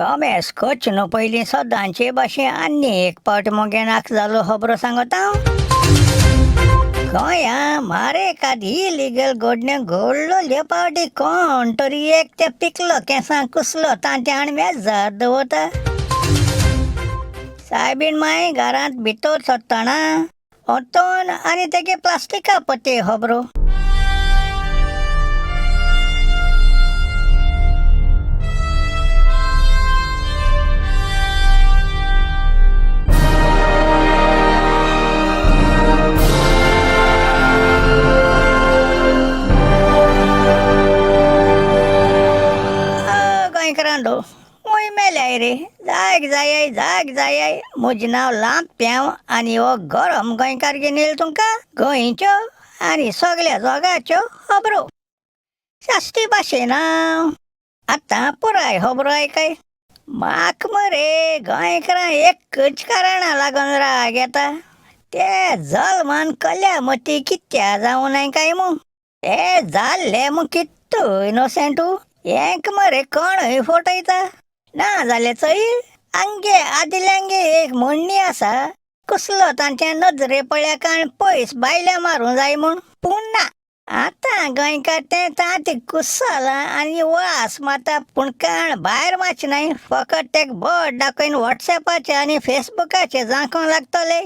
कॉमेस coach न्हू पयलीं सदांचे भाशेन आनी एक पावट मगे नाक जालो खबरो सांगता गोंया मारे एखाद इलिगल गोडणे घोडलो पावटी कोण तरी एक ते पिकलो केंसां कुसलो तांचे आनी मेजार दवरता. सायबीण माय घरांत भितर सरतना ओतोन आनी तेगे प्लास्टिका पत्ये खबरो. गोंयकारांडो मुय मेल्याय रे, जाग जायाय जाग जायाय. म्हजें नांव लांप्यांव आनी हो गरम गोंयकार घेवन येयला तुमकां गोंयच्यो आनी सगल्या जगाच्यो खबरो साश्टी भाशेन. आतां पुराय खबरो आयकाय. म्हाका मरे गोंयकारां एकच कारणा लागून राग येता, ते जल्मान कल्यामती कित्या जावं काय मू, ते जाल्ले मू कित्तू इनोसेंटू, हेंक मरे कोणूय फटयता. ना जाल्यार चोय आमगे आदिल्यांगे एक म्हणणी आसा, कसलो तांच्या नजरे पळ्या काण पयस बायल्या मारूं जाय म्हूण. पूण ना, आतां गोंयकार तें तांती कुसलां आनी वास मारता, पूण काण भायर मारचे नाय. फकत तेक बोट दाखयन वॉट्सॅपाचेर आनी फेसबुकाचेर जाकोंक लागतले.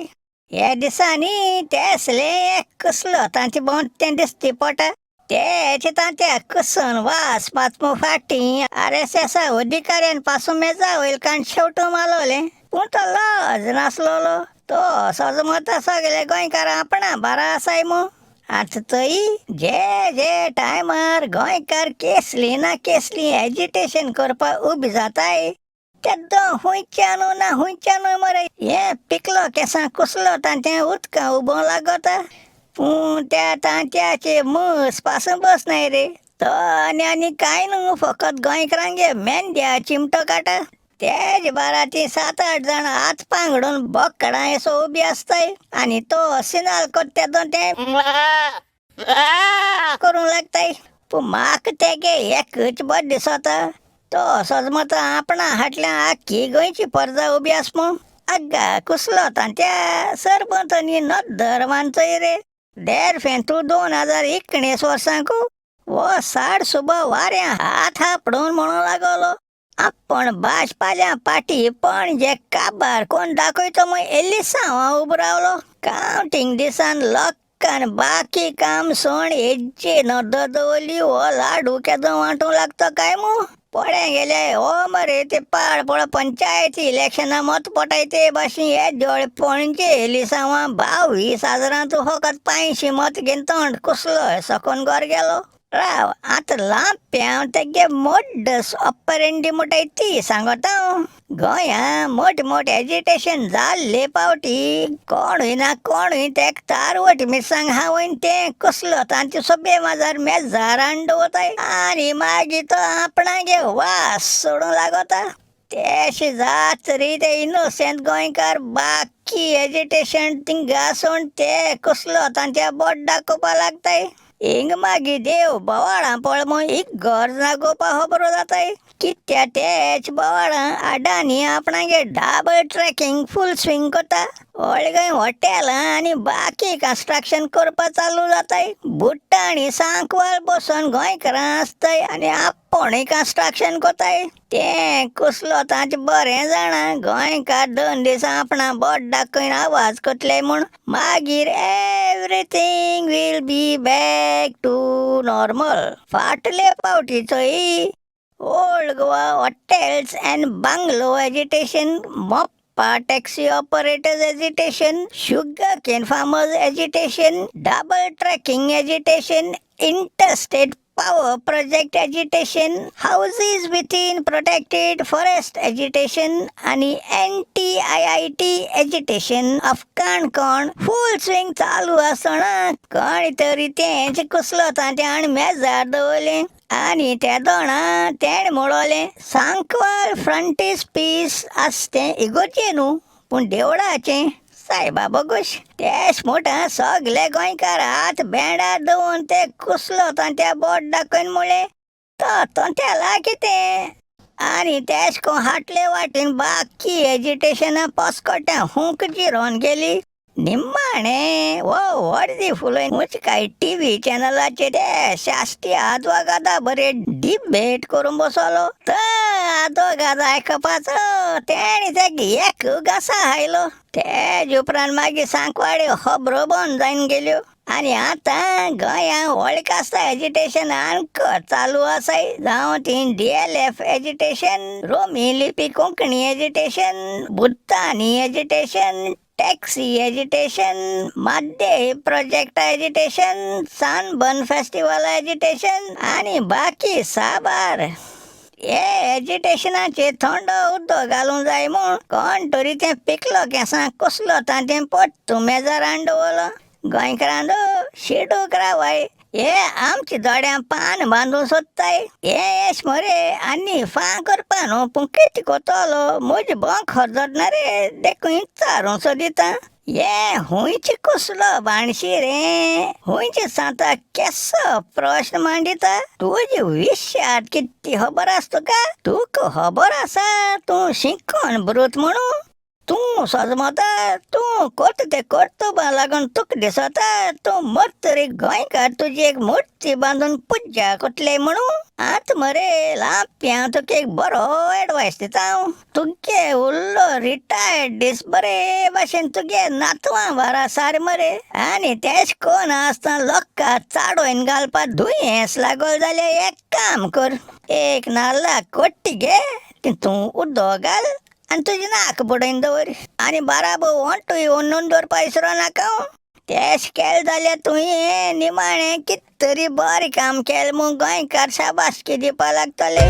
हे दिसांनी तेसले एक कसलो तांचे भोंवत तें दिसती पडटा, तेचे तांच्या कुसून वास मात फाटीं आर एस एसा अधिकाऱ्यान पासून मेजा वयल काण शेवटू मारलोलें. पूण तो लज नासलोलो, तो सजमता सगळे गोंयकारां आपणा बारा आसाय मू. आतां थंय जे जे टायमार गोंयकार केसली ना केसली एजिटेशन करपाक उबी जाताय, तेद्दो हुंयच्यानू ना हुंयच्यानू मरे हे पिकलो केंसां कुसलो तांचें उदकां उबोवंक लागता. पूण त्या तांत्याचे मूस पासून बसनाय रे तो आनी आनी कांय न्हू, फकत गोंयकारांगे मेंद्या चिमटो काडटा. तेज बारा ती 7-8 जाण हात पांगडून बोकडां असो उबी आसताय आनी तो सिनाल कोत्ता तेदो तें करूंक लागताय. पूण म्हाका तेगे एकच बरें दिसता, तो सजमता आपणा हाटल्या आख्खी गोंयची परजा उबी आस म्हूण. अग्गा कुसलो तांच्या सरभोंवतणी नदर मानचोय रे. देर फेंतू 2019 वर्सांकू हो साड सुबा वाऱ्या हात हापडून म्हणूंक लागलो, आपण भाज पाल्या पाटी पणजे काबार कोण दाखयतो म्हूण एलिसांव उबो रावलो. कावंटींग दिसान लोकान बाकी काम सोण हेजे नदर दवरली, हो लाडू केदो वांटूंक लागतो काय मू. पळ्या गेले हो मरे ते पाड पड पंचायती इलेक्शना मत पटाय ते भाशेन हे जोळ पणजे एलिसांवां 22,000 फकत 500 मत घेवन तोंड कुसलो सकून घर गेलो. राव आतां लांप्यांव तेगे मोड्डस ऑपरेंडी म्हणटाय ती सांगता हांव. गोंया मोट मोट एजिटेशन जाल्ले पावटी कोणूय ना कोणूय तेक तारवट मिरसांग हावयन तें कसलो तांचे सभे माजार मेजार हाडून दवरताय आनी मागीर तो आपणागे वास सोडूंक लागता. तेशें जात रे ते इनोसेंट गोंयकार बाकी एजिटेशन थिंगा सोण ते कसलो तांच्या बोट दाखोवपा लागताय. हिंग मागीर देव बोवाळां पळ म्हूण इगर्ज ना गोपा खबरो जाताय. कित्या तेच बोवाळां अडानी आपणागे डबल ट्रॅकिंग फूल स्विंग करता. व्हडले गोंय हॉटेलां आनी बाकी कन्स्ट्रक्शन करपा चालू जाताय. बुट्टां आनी सांकवाळ बसून गोंयकारां आसताय आनी आपूणय कन्स्ट्रक्शन करताय. तें कसलो तांचें बरें जाणा गोंयकार 2 दिसां आपणा बोट दाखयन आवाज करतले म्हूण, मागीर everything will be back to normal. फाटले पावटीचोय old Goa hotels and bungalow agitation, Mopa taxi operators agitation, sugar cane farmers agitation, double tracking agitation, interstate power project agitation, houses within protected forest agitation आनी NTIIT agitation of Canacona full swing चालू आसतना कोण तरी तेंच कुसलो तांचे आनी मेजार दवरलें आनी ते दोणा तेणें म्हणलें सांकवाळ फ्रंटीस पीस आस तें इगोर्जे न्हू पूण देवळाचें. सायबा बोगूश तेच म्हणटा सगले गोंयकार हात बेंडार दवरून ते कुसलो तांच्या बोट दाखयन म्हणलें तो तोंट्याला कितें आनी तेश कोन हाटले वाटेन बाकी एजिटेशनां पस्कोट्यां हूंक जिरोवन गेली. निम्माणें हो वर्दी फुलोवन उंच काय टीव्ही चॅनलाचेर ते शास्ती आदवोगादा बरे डिबेट करून बसलो. तर आदवोगाद आयकपाचो तेणी तेका एक घासा आयलो. तेज उपरांत मागीर सांकवाळे खबरो बंद जावन गेल्यो. आनी आतां गोंयांत वळकास्ता एजिटेशन आमकां चालू आसाय. जावं ती DLF agitation, रोमी लिपी Konkani agitation, Bhutani agitation, taxi agitation, Mhadei project agitation, sunburn festival agitation आनी बाकी साबार. हे एजिटेशनाचेर थंड उदक घालूंक जाय म्हूण कोण तरी तें पिकलो केंसां कसलो तांचें पट्टू मेजार हाडून दवरलो. गोंयकारांनो शिडूक रावाय, हे आमच्या दोळ्यां पान बांदूंक सोदताय. हे येश मरे आनी फां करपा न्हू, पूण कितें करतलो, म्हजी बोंक खरजत ना रे, देखून विचारूंक सोदिता. हे हुंयची कसलो बाणशी रे, हुंयचे सांता केसो प्रश्न मांडिता. तुजी विशाद कितें खबर आसा तुका? तुका खबर आसा तूं शिकोन ब्रूत म्हणून? तूं सजमता, तूं करता तें कर्तुबां लागून तुका दिसता तूं मरतरी गोंयकार तुजी एक मुर्ती बांदून पुजा करतले म्हणून. आतां मरे लांप्यां तुका एक बरो एडवायस दिता हांव. तुगे उरलो रिटायर्ड दीस बरे भाशेन तुगे नातवां बारा सार मरे. आनी तेश कोन आसतना लोकां चाडोवन घालपा दुयेंस लागल जाल्यार एक काम कर, एक नाल्ला कोट्टी घे, तितून उदक घाल आनी तुजें नाक बुडोवन दवर आनी बाराबो वोंटूय ओडून दवरपा विसरो नाका. तेश केलें जाल्यार तुवें निमाणें कितें तरी बरें काम केलें म्हूण गोंयकार शाबासकी दिवपा लागतले.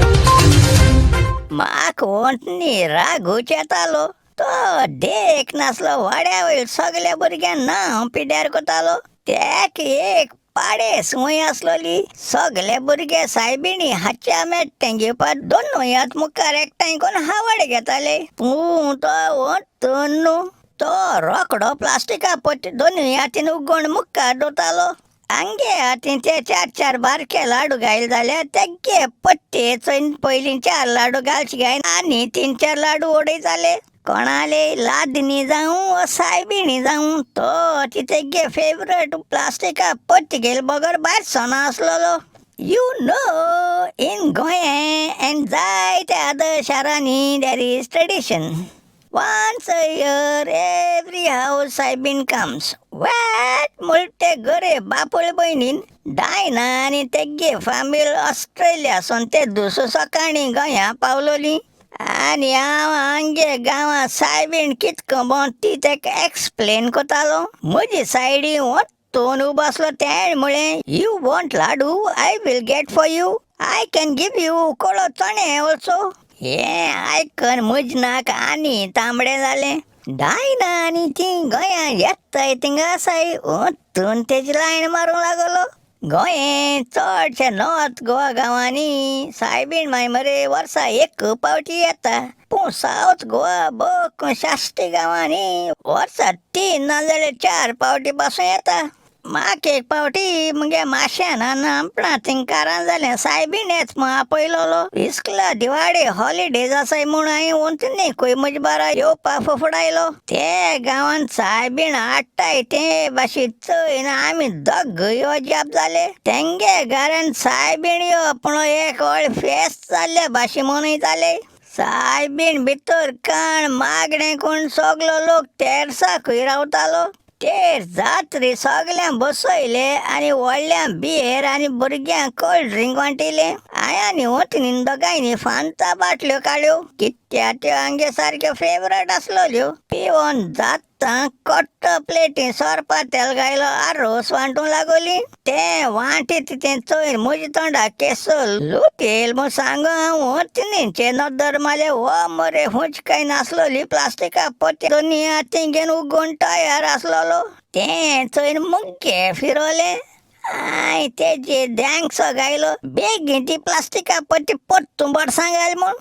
म्हाका वोंटनी रागूच येतालो. तो देख नासलो वाड्या वयल्या सगल्या भुरग्यांक नांव पिड्ड्यार करतालो. तेका एक पाडे संवय आसलोली. सगले भुरगे सायबिणी हाच्या मेट्टें घेवपाक दोनूय हात मुखार एकठांय करून हावड घेताले. पूण तो वचून न्हू, तो रोकडो प्लास्टिका पट्टी दोनूय हातीन उगोण मुखार दवरतालो. आंगे हातीन ते चार चार बारके लाडू घायले जाल्यार तेगे पट्टे चोयन पयलीं चार लाडू घालचे गाय आनी तीन चार लाडू उडयताले. कोणाले लादनी जावं वा सायबिणी जावं, तो ती तेगे फेवरेट प्लास्टिका पट्टी घेयले बगर भायर सना आसलेलो. You know, in Goa and जायत्या अदर शारांनी there is tradition. Once a year every house सायबीण comes. What म्हणटे गरे बापोल भयणीन डायना आनी तेगे फामील ऑस्ट्रेलिया सोन ते दुसरो सकाळीं गोंया पावलोली. आनी हांव आमगे गांवांत सायबीण कितको भोंवता ती तेका एक्सप्लेन करतालो. म्हजी सायडीन वत्तून उबो आसलो तेणें म्हळें, you want laddu, I will get for you, I can give you उकडो चणे ऑल्सो. हें आयकन म्हजें नाक आनी तांबडें जालें. डायना आनी ती गोंयांत येताय थिंगा आसाय वत्तून तेजी लायन मारूंक लागलो. गोंय चडशे नॉर्थ गोवा गांवांनी सायबीण माय मरे वर्सा एक पावटी येता, पूण सावथ गोवा बोक साश्टी गांवांनी वर्सा 3 नाजाल्यार 4 पावटी पासून येता. म्हाका एक पावटी मुगे माश्यान आपणा थिंग कारान जालें सायबीण येत म्हूण आपयलोलो. इस्कुला दिवाळे हॉलिडेज आसाय म्हूण हांवें वचून खंय म्हजे बारा येवपा फुफडायलो. ते गांवांत सायबीण हाडटाय ते भाशेन चोयन आमी दोगूय अजाप जाले. तेंगे घरान सायबीण येवप म्हणून एक व्हडलें फेस्त जाल्ले भाशेन मनयताले. सायबीण भितर काण मागणें करून सगलो लोक तेर्साकूय रावतालो. तेर जात्रे सगल्यांक बसयले आनी व्हडल्यांक बियर आनी भुरग्यांक कोल्ड ड्रिंक वांटिले. आनी वतनी दोगांयनी फांता बाटल्यो काडल्यो, कित्याक त्यो आमगे सारक्यो फेवरेट आसलोल्यो. पिवन जाता कट्ट प्लेटी सोरपा तेल घायलो आरोस वांटूंक लागोली. तें वांटीत तें चोयन म्हज्या तोंडाक केसो लूट येयल म्हूण सांगू हांव. वतनीचे नदर मारल्यार हो मरे हुंच काय नासलोली प्लास्टिका पट्टी दोनूय हातीन घेवन उगोवन तयार आसलोलो. तें चोयन मुग्गे फिरोलें. I तेजे द्यांगसो घायलो, बेगीन ती प्लास्टिका पट्टी परतून बोरसां घाल म्हूण.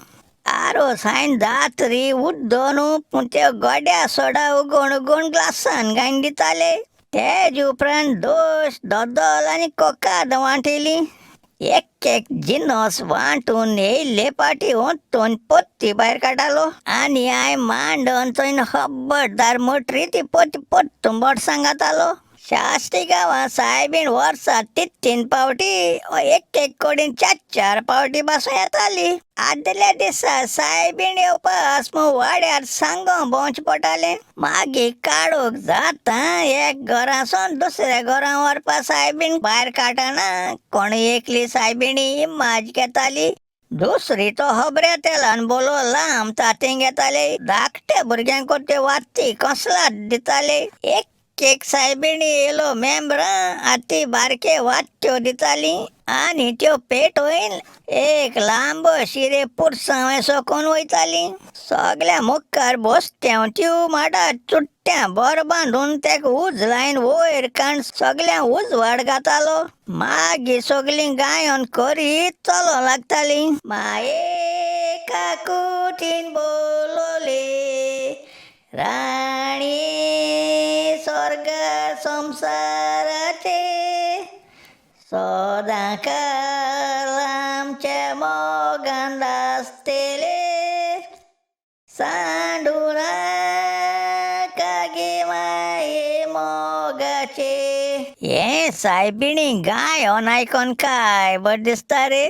आरोस हांवें जात्री उद्दो न्हू, पूण त्यो गोड्या सोडा उगोवन उगोवन ग्लासान घायन दिताले. तेज उपरांत दोश, दोदोल आनी कोकाद वांटिली. एक एक जिनस वांटून येयल्ले पाटी ओतून पोत्ती भायर काडटालो आनी हांवें मांडून थंय खबरदार मोटरी ती पोती पोत्तून बोट सांगतालो. शास्त्री गांवां सायबीण वर्सा तीन तीन पावटी, एक एक कडेन चार चार पावटी पासून येताली. आदल्या दिसा सायबीण येवपा आस म्हूण वाड्यार सांगों भोंवचें पडटालें. मागीर काडूंक जाता एक घरासून दुसऱ्या घरां व्हरपा सायबीण भायर काडटना कोण एकली सायबिणी इमाज घेताली, दुसरी तो खबऱ्या तेलान बोलो लांब तातीं घेताले, धाकट्या भुरग्यांक ते वाती कसलात दिताले. एक एक सायबिणी येयलो मेंबरां आती बारके वात्यो दिताली आनी त्यो पेटोवन एक लांब शिरे पुरसांव येसो कोन वयताली. सगल्या मुखार बसत्यांव त्यो माडा चुट्ट्यां बरो बांदून तेका उज लायन वयर काण सगल्या उजवाड घातालो. मागीर सगलीं गायन करीत चलों लागतालीं. माये काकुतीन बोलोले राणी स्वर्ग संवसाराचे सदां काल आमच्या मोगान आसतले सांडू नाका गे माये मोगाचे. हें सायबिणी गायन आयकोन काय बरें दिसता रे.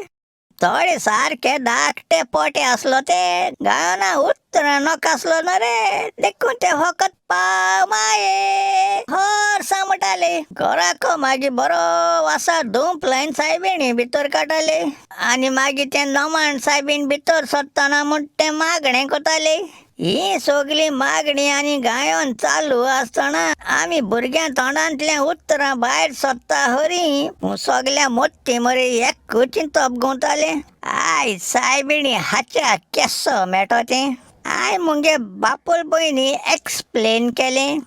थोडे सारके धाकटे पोटे आसलो ते गायना उतरां नोकासलो न्हू रे, देखून ते फकत पाव माये हर म्हणटाले. घराको मागीर बरो वासा धूप लायन सायबिणी भितर काडटाले आनी मागीर तें नमाण सायबीण भितर सरतना म्हूण तें मागणें करताले. ही सगली मागणी आनी गायन चालू आसतना आमी भुरग्यां तोंडांतल्यान उतरां भायर सरता हरी सगल्या मोत्ती मरे एकूच चिंतप घुंवतालें. आयज सायबिणी हाच्या केसो मेळटा तें. I मुगे बापोल भयणी एक्सप्लेन केलें.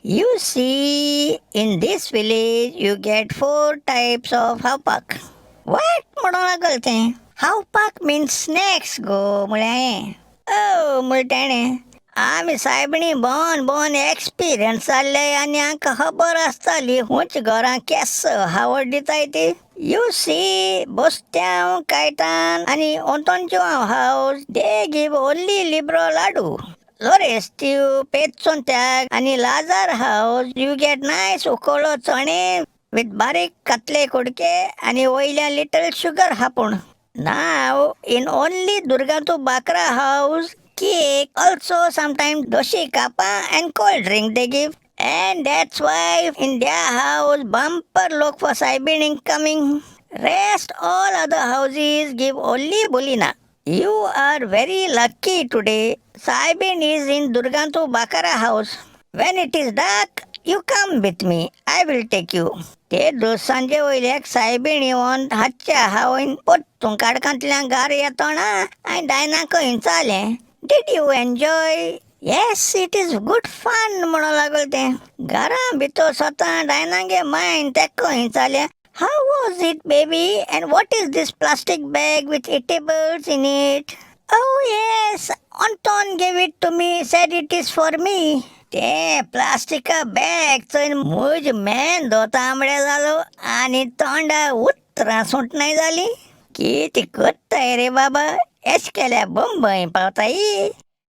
You see, in this village you get 4 types of खावपाक. What म्हणूंक लागल तें. खावपाक मिन्स स्नॅक्स गो म्हळें हांवें. ओ म्हळें तेणें. आमी सायबिणी भोंवन भोंवन एक्सपिरियन्स जाल्ले आनी आमकां खबर आसताली खंयच घरां केसो खावड दिताय ती. You see, बोस्त्यांव, कायतान आनी ओंतोनजुआंव house they give only libro laddu. लोरेस्तीव, पेत्सोंत्याग आनी Lazar house you get nice उकळो चणे विथ बारीक कातले कुडके आनी वयल्या लिटल शुगर हापूण. Now in only Durgantu Bakra house cake, also sometime doshi kapa and cold drink they give. And that's why in their house bumper look for Saibin coming. Rest all other houses give only bulina. You are very lucky today. Saibin is in Durgantu Bakara house. When it is dark, you come with me. I will take you. ते दीस सांजे वयल्याक सायबीण येवन हातच्या हांवें परतून काडकांतल्यान गार येतना हांवें डायनाक विचारलें, Did you enjoy? Yes, it is good fun म्हणूंक लागल तें. घरा भितर स्वता डायनागे मायन तेका विचारलें, How was it baby and what is this plastic bag with eatables in it? Oh yes, Anton gave it to me, said it is for me. ते प्लास्टिका bag चोयन म्हज मेंदो तांबडे जालो आनी तोंडा उतरां सुटनाय जालीं. कितें करताय रे बाबा, एश केल्या बंबय पावताय.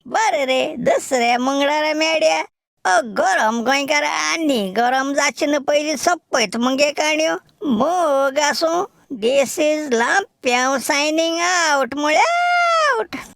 बरें रे, दुसऱ्या मंगळारा मेळया. अ गरम गोंयकार आनी गरम जावचे न्हू पयलीं सोंपयत मुगे काणयो. मोग आसूं. This is Lampiao signing out म्हळ्यार आवट.